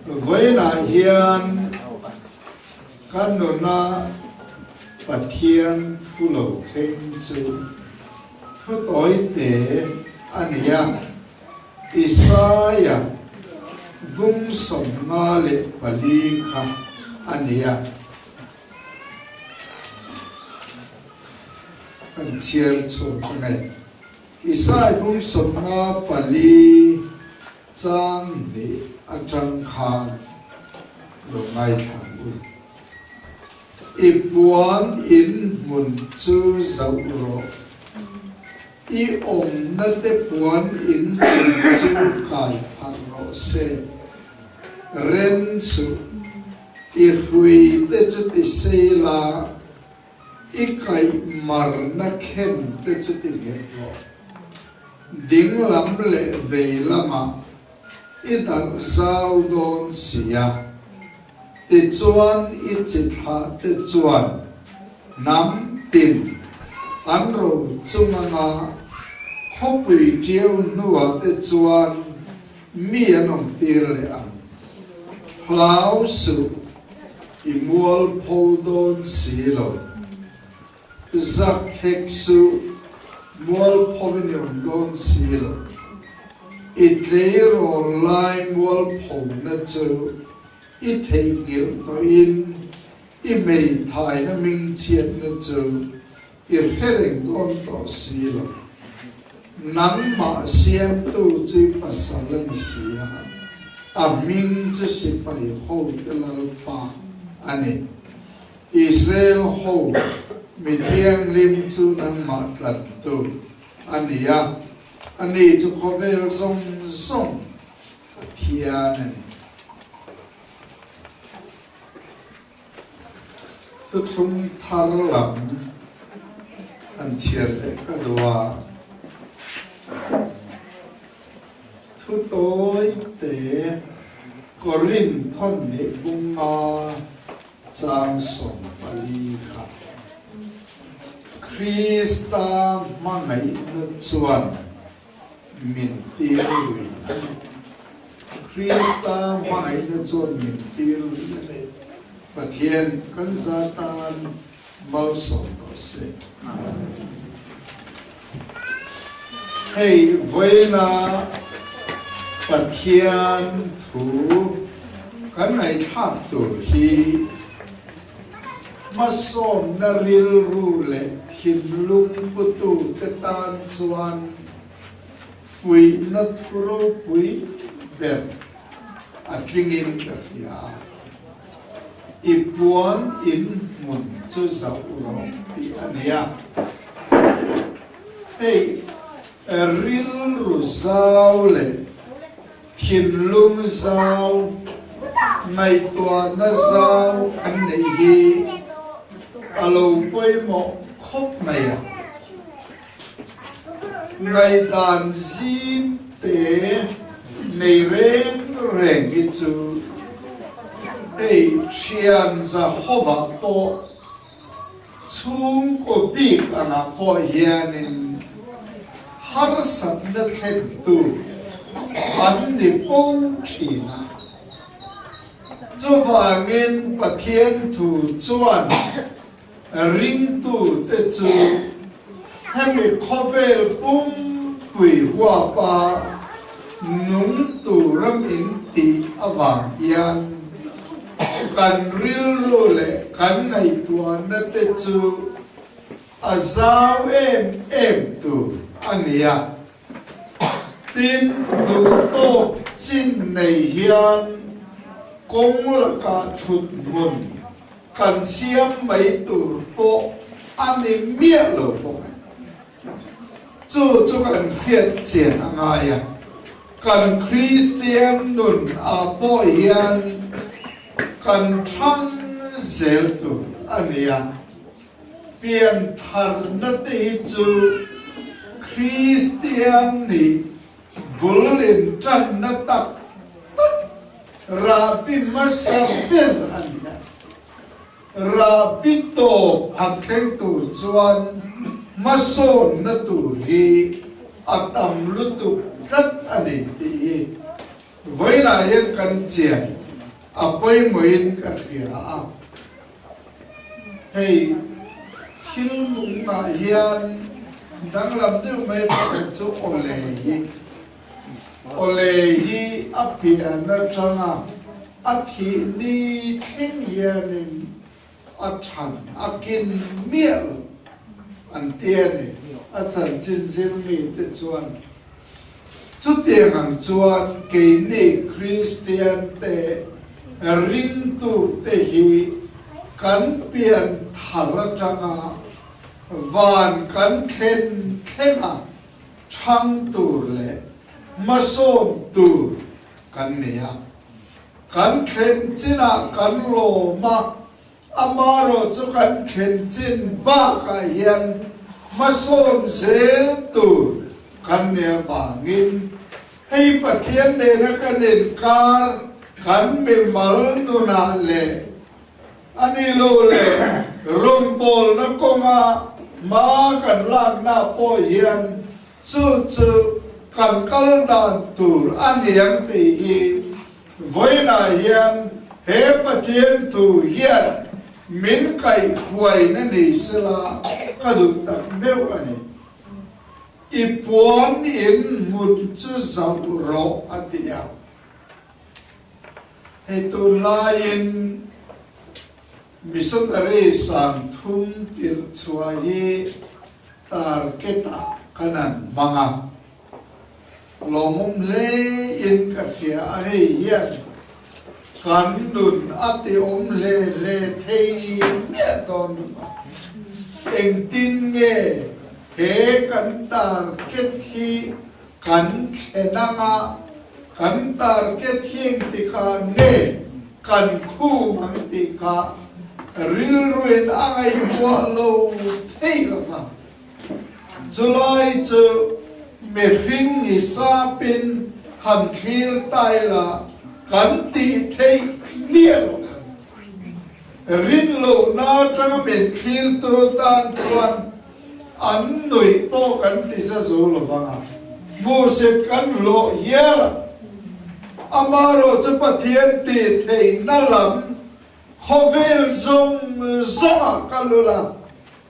Vawiinah hian kan nuna Pathian thu lo thleng chu thu tawi te a ni a, Isaia bung 54 kha a ni a. Kan chhiar chhuak ang e. Isai bung 54 chang hnih atang khan lo ngaithla ang u. I puan in hmun chu zoh rawh. I awmna te puan in chung chu kai pharh rawh se. Ren suh. I hrui te chu ti sei la. I kaih marna khen te chu ti nghet rawh. Ding lam leh vei lamah i darh zau dawn si a. Tichuan i chi thlah te chuan hnam tin an ro chung anga khawpui ṭiau hnuah te chuan mi an awm tir leh ang. Hlau suh, i mualpho dawn si lo. Zak hek suh, mualpho in i awm dawn si lo. I tleirawl lai mualphona chu i theihnghilh tawhin i hmeithaina hmingchhiatna chu i hre reng dawn tawh si lo. Nangmah siamtu chu i pasal a ni si a, a hming chu sipai hote Lalpa a ni. Israel ho mi thianghlim chu nangmah tlantu a ni a, ani chu khawvel zawng zawng Pathian a ni. Thuthlung thar lam an chhiar leh ka duh a, thu tawi te Korinth thawn nih bunga chang 14 kha Krista hmangaihna chuan min tir lui a ni. Krista hmangaihna chuan min tir lui a ni. Pathian kan za tan malsawm rawh se. Hei vawiina Pathian thu kan ngaihthlak tur hi hmasawnna rilru leh thinlung putute tan chuan fuihna thu ropui ber a tlingin ka hria. I puan in hmun chu zoh rawh tih a ni a. Hei rilru zau leh thinlung zau, ngaihtuahna zau kan neih hi a lo pawimawh khawp mai a. Ngaihdan zim te nei reng reng hi chu hei thian Jehovah pawh chhungkaw bik angah pawh hianin harsatna thlentu an ni fo thin a. Chuvangin Pathian thu chuan Ringtute chu hemi khawvel pumpui huapa nung tura min tih avang hian kan rilru leh kan ngaihtuahna te chu a zau em em tur a ni a. Tin, duhtawk chin nei hian kawng lakah thut hmun Kan siam mai tur pawh a ni miah lo bawk a ni. Chu chu kan hriat chian a ngai a, kan Kristian nun ah pawh hian kan thang zel tur a ni a, piantharna te hi chu Kristian nih bul in tanna tak tak Rahbi hmasa ber a ni a, rahbi tawp han thleng tur chuan hmasawnna tur hi a tam lutuk tlat a ni tih hi vawiinah hian kan chian. A pawimawhin ka hria a, hei thil nungah hian danglam deuh mai pakhat chu awle hi, awle hi a pian atanga a thih ni thleng hianin a than a kin miah lo an ti a ni. A chanchin zirmite chuan chutiang ang chuan keini Kristian te ringtute hi kan pian thar atanga van kan thlen thlenga thang tur leh hmasawn tur kan ni a. Kan thlen chinah kan lawm a, amarawh chu kan thlen chin bakah hian hmasawn zel tur kan nih avangin hei Pathian nena kan inkar kan mimal nunah leh a ni lo leh rawngbawlna kawnga hma kan lakna pawh hian Chu chu kan kal dan tur a niang tih hi vawiinah hian he Pathian thu hian min kaihhuaina ni sela ka duh tak meuh a ni. I puan in hmun chu zauh rawh a ti a. Hei tunlaiin Missionary 30 tirh chhuah hi target-ah kan han hmang a, lawmawm hle in ka hria a, hei hian kan nun a ti awm hle hle thei miah dawn lo va, engtin nge he kan target hi kan thlen anga kan target hi engtikah nge kan khum ang tih kha rilruin a ngaihtuah lo thei lo va. Chulai chu mihring i sapin han thlir ta ila kan tih theih miah lo. Rinlohna atanga min thlirtu tan chuan an nuih pawh kan ti za zo lo vang a, hmuhsit kan hlawh hial a. Amaherawh chu Pathian tih theihna lam khawvel zawng zawngah ka lul a,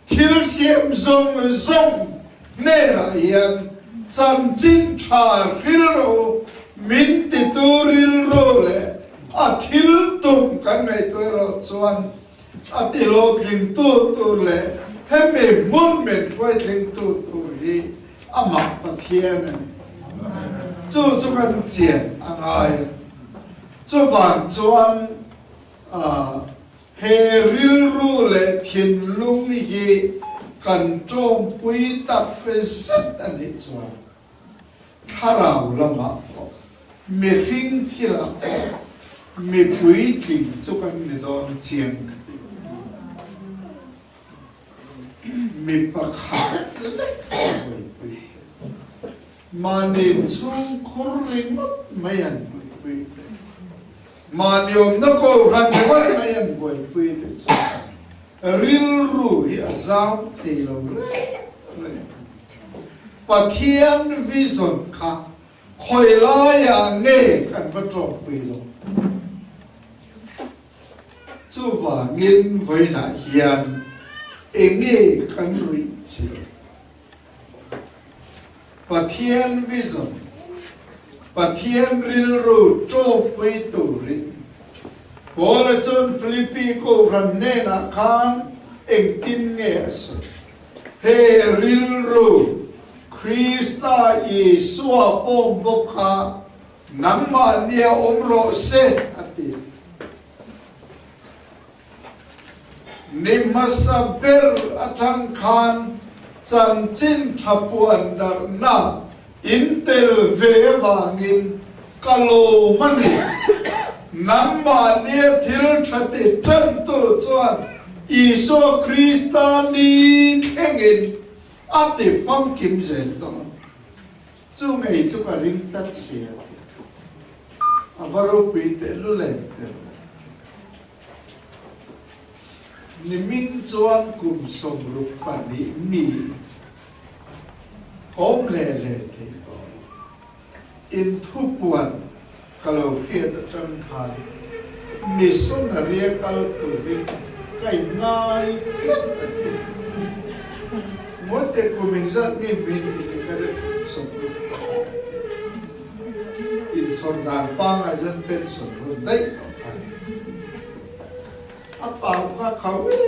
thil siam zawng zawng hnenah hian chanchin tha rilru min titu rilru leh a thil tum kan ngaihtuah erawh chuan A ti hlawhtlingtu tur leh hemi hmun min hruaitlingtu tur hi amah Pathian a ni. Chu chu kan chian a ngai a. Chuvang chuan he rilru leh thinlung hi kan tawngpui tak zet a nih chuan Thlarau lamah pawh, mihring thilah pawh mi puitling chu kan ni dawn chiang ka ti. Mi pakhat lek an buaipui te, mahni chhungkhur ringawt mai an buaipui te, mahni awmna kohhran ringawt mai an buaipui te chuan rilru hi a zau thei lo reng reng a ni. Pathian vision kha khawi laiah nge kan va tawkpui lo? Chuvangin vawiinah hian enge kan ruih chilh? Pathian vision, Pathian rilru tawkpui turin Paula chuan Philippi Kohhran hnenah khan engtin nge a sawi? He rilru Krista Isua pawm bawk kha nangmah nia awm rawh se, a ti. Ni hmasa ber atang khan chanchin tha puan darhna in tel ve avangin ka lawm a ni. Nangmah nia thil tha ti tantu chuan Isua Krista ni thlengin a ti famkim zel dawn. Chu ngei chu ka ring tlat si a ti. A va ropui tehlul em em. Nimin chuan kum 62 mi awm hle hle thei tawh lo. Inthupuan ka lo hriat atang khan. Missionary a kal turin ka inngai tlat a ti. Ngawi teh kum engzat nge mi nih leh ka rep 60 tawh a ti. Inchhawn dan pangngai chuan pension hun daih tawh kha a ni. A pau kha khau em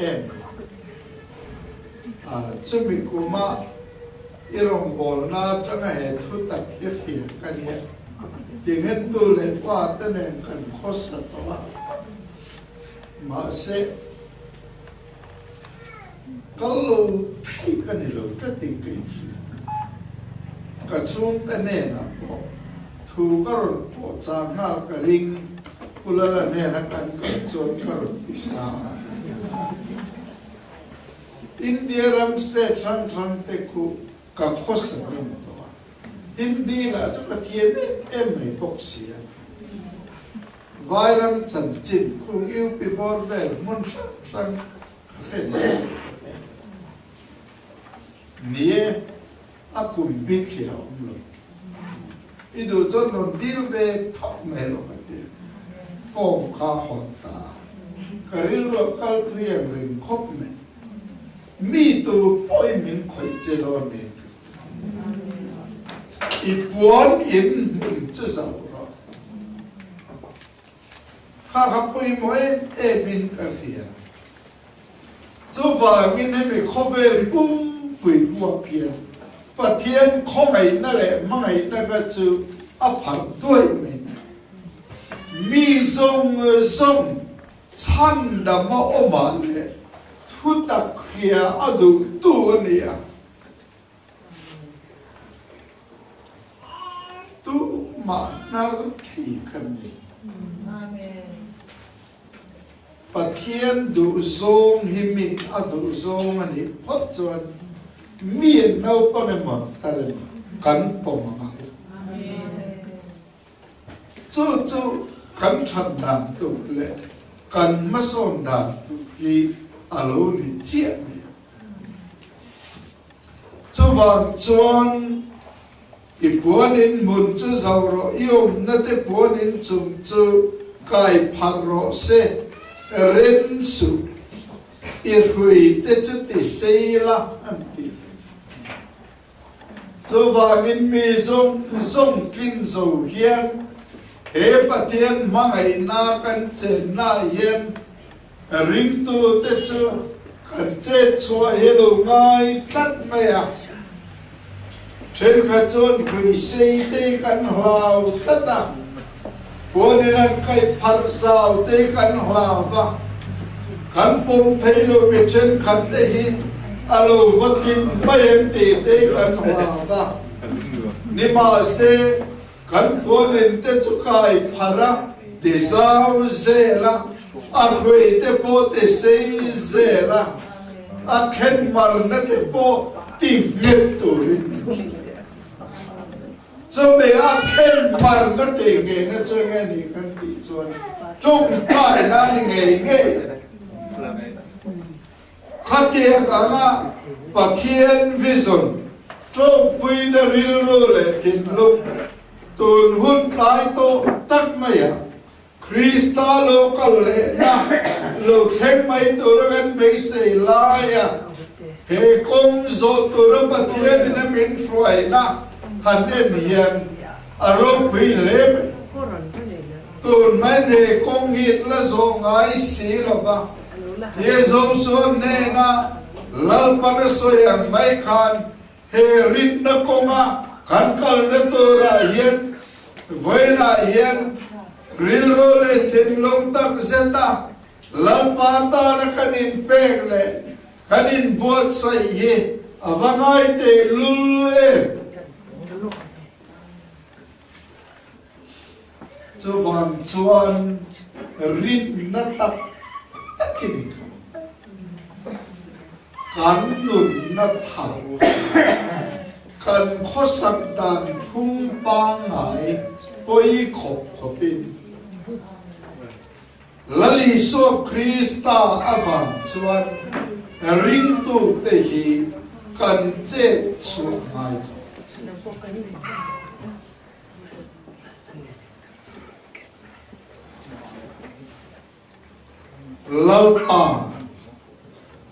em mai. Chumi kuma i rawngbawlna atanga he thu tak hi hria ka nia. Tinghentu leh fate nen kan khawsa tawh a, mahse kal lo thei ka ni lo tlatin ka inhria. Ka chhungte hnenah pawh thu ka rawn pawh chang nghal ka ring, Pu Lala hnena kan kal chuan ka rawn ti sang a. India ram state hrang hrang te khu ka khawsa reng tawh a, Hindi lah chu ka thiam em em mai bawk si a. Vairam chanchin khung UP bawr vel hmun hrang hrang ka hre mai bawk e. Ni e, a kum bithliah a awm lo. I duh chuan rawn dil ve phawt mai rawh ka ti. Form kha hawn ta a. Ka rilruah kal tui ang ring khawp mai. Mi tu pawhin min khawih che dawn nen ka ti. I puan in hmun chu zoh rawh. Kha kha pawimawh em em in ka hria. Chuvangin hemi khawvel pumpui huap hian Pathian khawngaihna leh hmangaihna kha chu a pharh duai mai ni. Mi zawng zawng chhandama awmah leh thutak hria a duhtu a ni a. Tumah hnar thei kha ni. Pathian duhzawng hi mi a duhzawng a nih phawt chuan mi naupang emaw tar emaw kan pawm a ngai. Chu chu kan that dan tur leh kan hmasawn dan tur hi a lo ni chiah mai a. Chuvang chuan I puanin hmun chu zo rawh, i awmna te puanin chung chu kai pharh rawh se, ren suh, i hrui te chu ti sei la, an ti. Chuvangin mi zawng zawng tlin zo hian he Pathian hmangaihna kan chenna ah hian Ringtute chu kan chet chhuah hi lo ngai tlat mai a, thenkhat chuan hruisei te hi kan hlau tlat a, puanin an kaih pharh zau te hi kan hlau va, kan pawm thei lo mi thenkhat te hi a lo va tling mai em tih te hi kan hlau va, nimahse Kan puanin te chu kai pharh a, ti zau zel a, a hrui te pawh ti sei zel a, a khen marna te pawh ti nghet turin. Chumi a khen marna tih ngehna chu enge ni kan tih chuan tawngtaina a ni ngei ngei a. Khatiang anga Pathian vision tlawmpuina rilru leh thinlung tun hun tlai tawh tak maiah Krista lo kal lehna lo thleng mai tura kan beisei laia he kawng zawh tura Pathianin a min hruaina han en hian a ropui hle mai. Tun mai he kawng hi la zawh ngai si lova. He Joshua hnena Lalpan a sawi ang mai khan he rinna kawnga kan kalna turah hian vawiinah hian rilru leh thinlung tak zeta Lalpa tana kan inpek leh kan inbuatsaih hi a va ngai tehlul em? Chuvang chuan rinna tak takin kan nunna thar kan khawsak dan phung pangngai pawi khawp khawpin Lal Isua Krista avang chuan ringtute hi kan chet chhuah ngai tawh. Lalpa,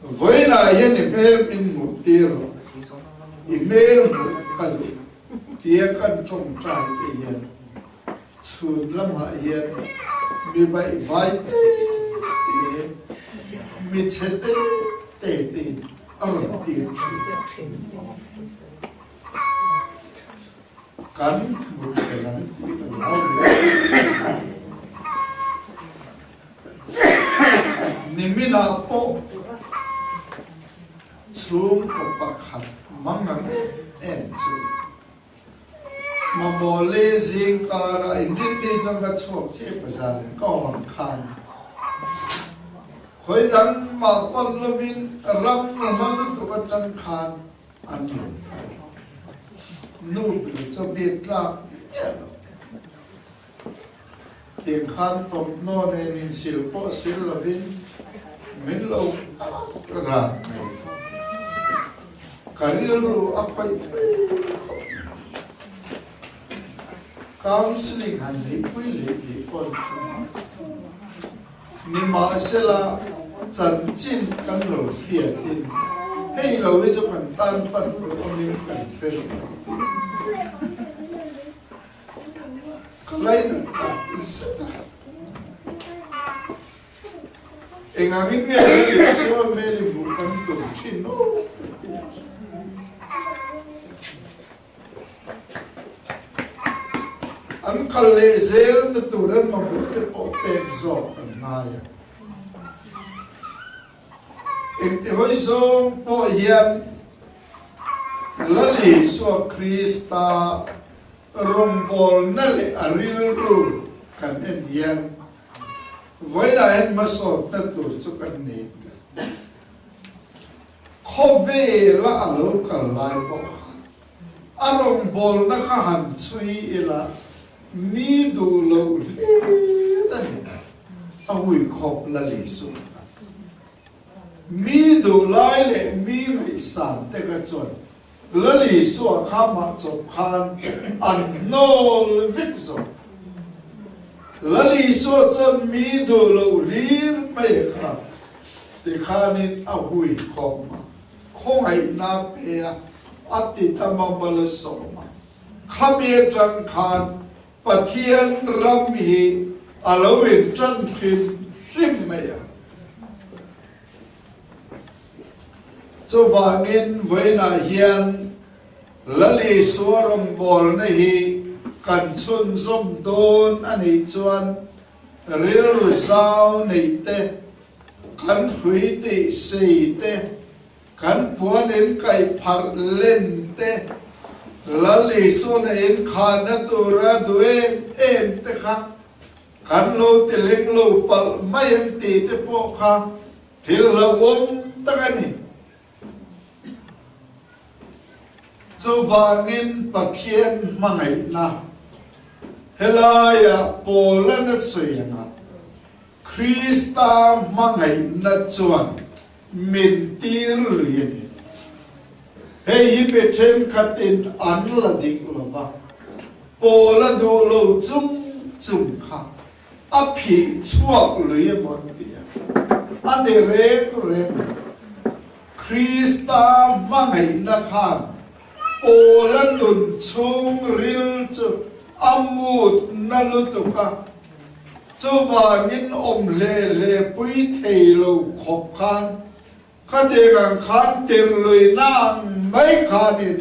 vawiinah hian i hmel min hmuh tir rawh, i hmel hmuh ka duh tia kan tawngtai te hian chhun lamah hian mi baihvai te te, mi chhe te te tein a rawn tir thin. Kan hmu thei ang tih ka hlau hle. Niminah pawh chhungkaw pakhat mang ang em em chu Mamawli zingkara inrinni chuan ka chhuak chiah bazar in ka hawn khan khawi dang mah pawn lovin ram hma lutuk atang khan an rawn thlai. Nu ber chu biak tlak miah lo. Tiang khan thawmhnaw nen insil pawh sil lovin min lo ran mai. Ka rilru a khawih thui khawp mai. Counselling han neihpui leh tih pawn ka hma chu. Nimahsela, chanchin kan lo hriatin hei lo hi chu kan tan pan tur awmin kan hre lo ang tih ka lainat tak zet a. Engangin nge Lal Isua hmel i hmuh kan tum thin aw ka ti a. An kal leh zel na tur an mamawh te pawh pek zawk an ngai a. Engti hawi zawng pawh hian Lal Isua Krista rawngbawlna leh a rilru kan en hian vawiinah hian hmasawtna tur chu kan nei ta. Khawvela a lo kal lai pawh khan a rawngbawlna kha han chhui ila mi duh loh hlir a ni. A hui khawp la li sum kha. Mi duh lai leh mi ngaihsan te kha chuan Lalisua kha mah chawp khan an hnawl vek zawk. Lalisua chuan mi duh loh hlir mai kha tikhanin a hui khawm a, khawngaihna pe a, a ti ta mabal a sawm a. Khami atang khan Pathian ram hi a lo intan hrim hrim mai a. Chuvangin vawiinah hian Lal Isua rawngbawlna hi kan chhunzawm dawn a nih chuan rilru zau neih te, kan hrui tih sei te, kan puan in kaih pharh len te, Lal Isuana inkhahna tura duh em em te kha kan lo ti leng lo palh mai ang tih te pawh kha Thil hlauhawm tak a ni. Chuvangin Pathian hmangaihna helaiah Paula na sawi anga Krista hmangaihna chuan min tir lui a ni. Hei hi mi thenkhatin an la dik lo va, Paula duh lo chung chung kha A phih chhuak lui emaw an ti a, a ni reng reng lo. Krista hmangaihna khan Paula nun chhung ril chu a mut na lutuk a, chuvangin awm hle hle pui thei lo khawp khan Khatiang ang khan tirhluihna ang mai khanin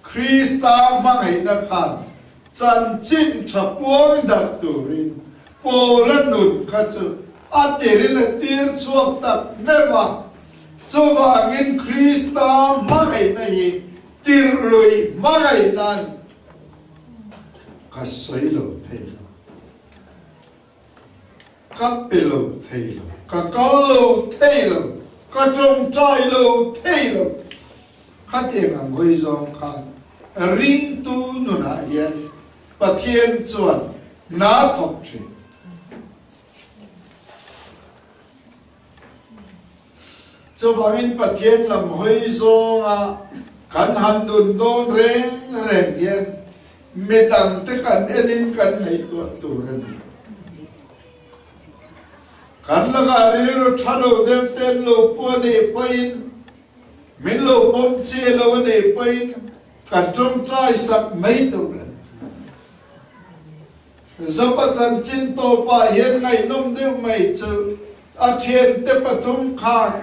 Krista hmangaihna khan chanchin tha puang darh turin Paula nun kha chu a tiril a tir chhuak tak meuh a. Chuvangin Krista hmangaihna hi tirhluih hmangaihnain ka sawi lo thei lo. Ka pe lo thei lo, ka kal lo thei lo, ka tawngtai lo thei lo. Khatiang ang hawi zawng khan ringtu nunah hian Pathian chuan hna thawk thin. Chuvangin Pathian lam hawi zawnga kan han nun dawn reng reng hian midangte kan enin kan ngaihtuah tur a ni. Kan lakah rilru tha lo deuh te an lo pu a nih pawhin, min lo pawm chiah lo a nih pawhin kan tawngtai sak mai tur a ni. Zopa chanchin tawpah hian ngaihnawm deuh mai chu a thiante pathum khan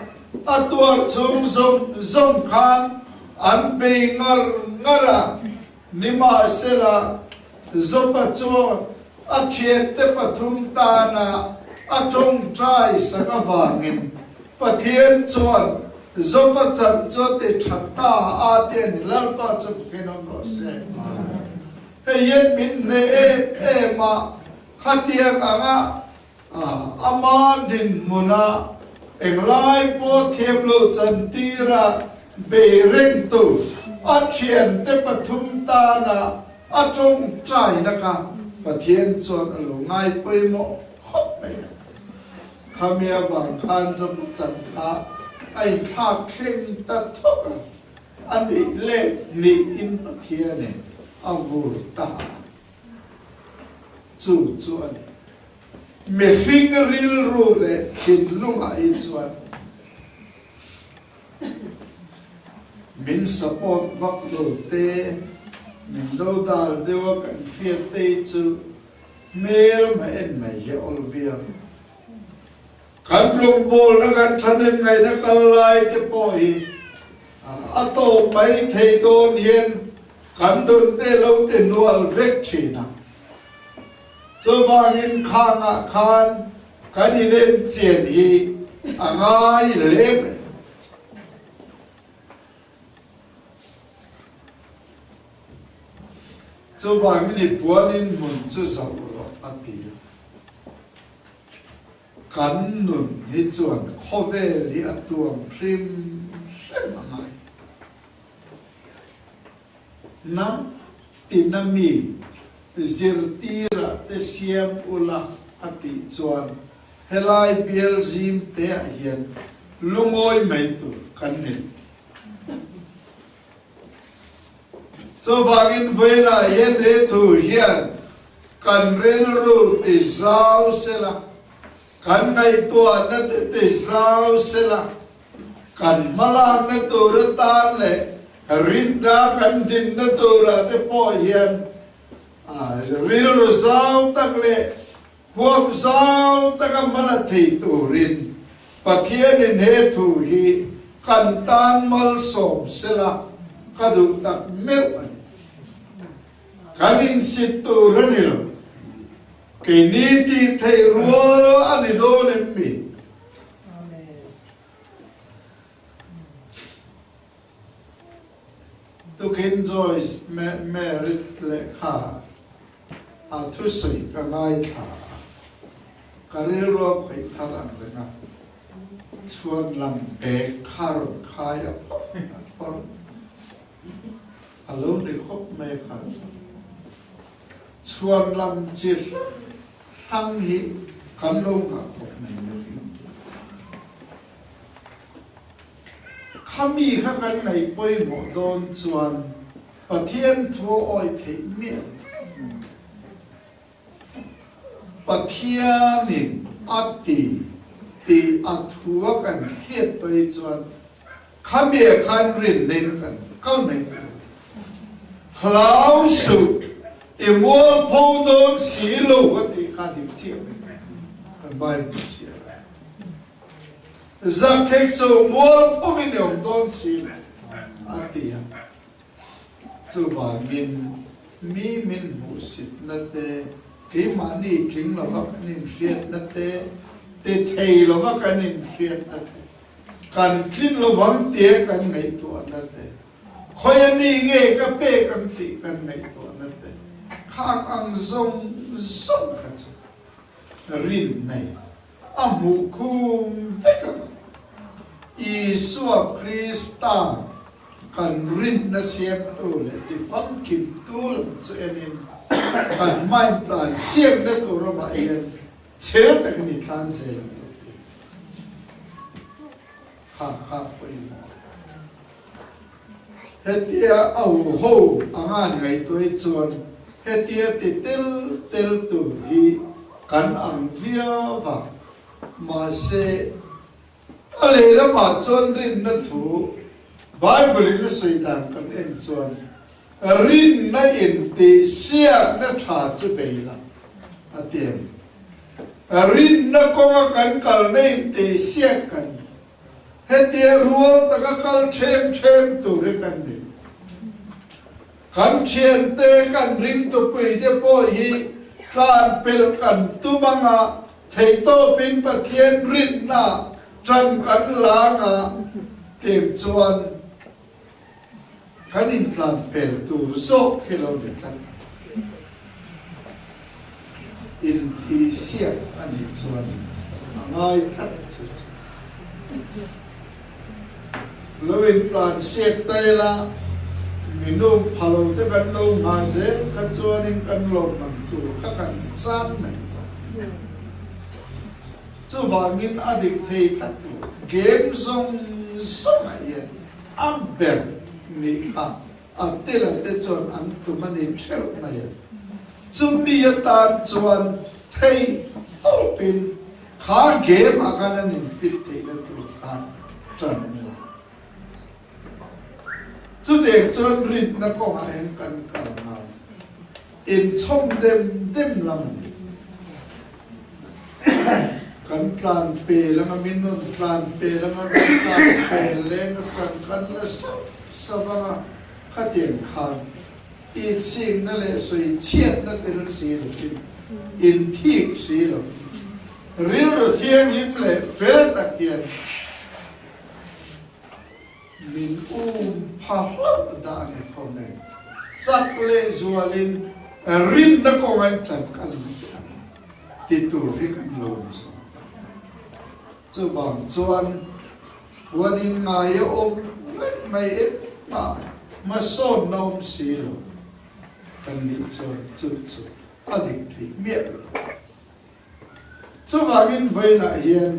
a tuar chhung zawng zawng khan an bei ngar ngar a, Nimahsela, Jopa chuan a thiante pathum tana a tawngtai sak avangin Pathian chuan Jopa chan chu a ti tha ta a ti a ni. Lalpa chu fakin awm rawh se. Hei hian min hneh em em a, khatiang anga Ama dinhmuna englai pawh thiam lo chantira bei rengtu a thiante pathum tana a tawngtaina kha Pathian chuan a lo ngai pawimawh khawp mai a. Khami avang khan Job chan kha a inthlak thleng ta thawk a, a nih leh niin Pathianin a vur ta a. Chu chu a ni. Mihring rilru leh thinlungah hi chuan min support vak lo te, min dodal deuh a kan hriat te hi chu hmel ma en mai hi a awl viau. Kan rawngbawlna kan thahnem ngaihna kal lai te pawh hi a tawp mai thei dawn hian kan nun te lo ti hnual vek thin a. Chuvangin khangah khan kan inen chian hi a ngai hle mai. Chuvangin i puanin hmun chu zoh rawh a ti a. Kan nun hi chuan khawvel hi a tuam hrim hrim a ngai. Hnam tina mi zirtirah te siam ula a tih chuan helai bial zim teah hian lungawi mai tur kan ni lo. Chuvangin vawiinah hian he thu hian kan rilru ti zau sela, kan ngaihtuahna te ti zau sela, kan hmalakna tur atan leh rinna kan dinna turah te pawh hian rilru zau tak leh huap zau taka hmala thei turin Pathianin he thu hi kan tan malsawm sela ka duh tak meuh a ni. Kan insit tur a ni lo. Keini tih theih rual a ni dawn em mi? Tukin Joyce Merit lehkha a thusawi ka ngaithla a, ka rilru a khawih thar ang reng a, chhuan lam bag kha rawn khai a phawrh a phawrh a lo ni khawp mai kha. Chhuan lam chi hrang hrang hi kan lo nghah khawp mai ni ring. Khami kha kan ngaih pawimawh dawn chuan Pathian thu a awih theih miah lo. Pathianin a ti tih a thu a kan hriat tawh hi chuan khami ah khan rinna-in kan kal mai tur a ni. Hlau suh, i mualpho dawn si lo a tih kha dik chiah mai kan Bible chhiar a. Zakhek chu mualphovin i awm dawn si lo, a ti a. Chuvangin mi min hmuhsitna te, keimahni tling lova kan inhriatna te, ti thei lova kan inhriatna te, kan tlin lovang tia kan ngaihtuahna te, khawi mi nge ka pek ang tih kan ngaihtuahna te, khang ang zawng zawng kha chu rin nei a hmuh khum vek ang. Isua Krista kan rinna siamtu leh tifamkimtu lam chu enin kan mind tlan siamna tur ramah hian chhel takin i thlan zel ang lo tih kha kha pawimawh a ni. Hetia a huho anga an ngaihtuah hi chuan hetia ti tel tel tur hi kan ang viau a. Mahse, a lehlamah chuan rinna thu Bible-in a sawi dan kan en chuan rinna intihsiakna tha chu bei la a ti a ni. Rinna kawnga kan kalna intihsiak kan Hetia rual taka kal ṭhem ṭhem tur hi kan ni. Kan ṭhiante, kan ringtupuite pawh hi tlan pelh kan tum anga theihtawpin Pathian rinna ṭan kan la anga tih chuan kan intlan pel tur zawk hi lo ni tlat. Intihsiak a nih chuan a ngai tlat chu. Lo intlansiak ta ila, mi nung pha lo te kan lo nghah zel kha chuanin kan lawmman tur kha kan chan mai tawh. Chuvangin a dik thei tlat lo. Game zawng zawngah hian a ber nih kha a tela te chuan an tum a ni theuh mai a. Chumi atan chuan thei tawpin kha game ah khan an in fit theihna tur khan tan a la. Chutiang chuan rinna kawngah hian kan kal ngai. Inchhawm dem dem lam a ni. Kan tlan pel anga min rawn tlan pel anga kan tlan pel leng atang kan la sauh sauh anga khatiang khan tihchhingna leh sawi chhiatna tel si lovin inthik si lovin rilru thianghlim leh fel tak hian Min um pha hlauh dah a ni kho mai. Chak leh zualin rinna kawng an tan kal na te ang ti tur hi kan lo ni zawk ta. Chuvang chuan huanin ngai a awm reng mai engmah hmasawnna awm si lo kan nih chuan chu chu a dik theih miah lo. Chuvangin vawiinah hian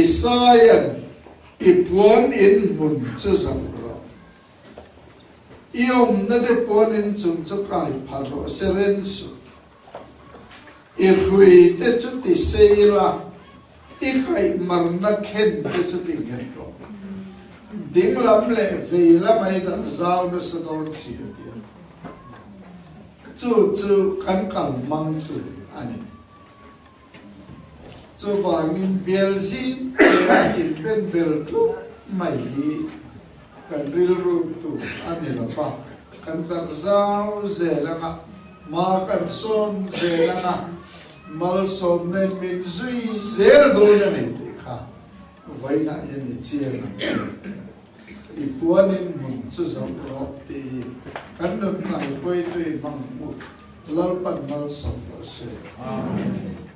Isaia'n i puan in hmun chu zoh rawh. I awmna te puan in chung chu kai pha rawh se ren suh. I hrui te chu ti sei la, i kaih marna khen te chu ti nghet rawh. Dinglam leh vei lam ai darh zau nasa dawn si a ti a. Chu chu kan kal mang tur a ni. Chuvangin bial zing te a inben bel tluk mai hi kan rilru tur a ni lo va, kan darh zau zel anga, hma kan sawn zel anga, malsawmna in min zui zel dawn a ni tih kha vawiinah hian i chiang ang u. I puanin hmun chu zoh rawh tih hi kan nun hnai pawitu i hmang hmuh Lalpan malsawm rawh se. Amen.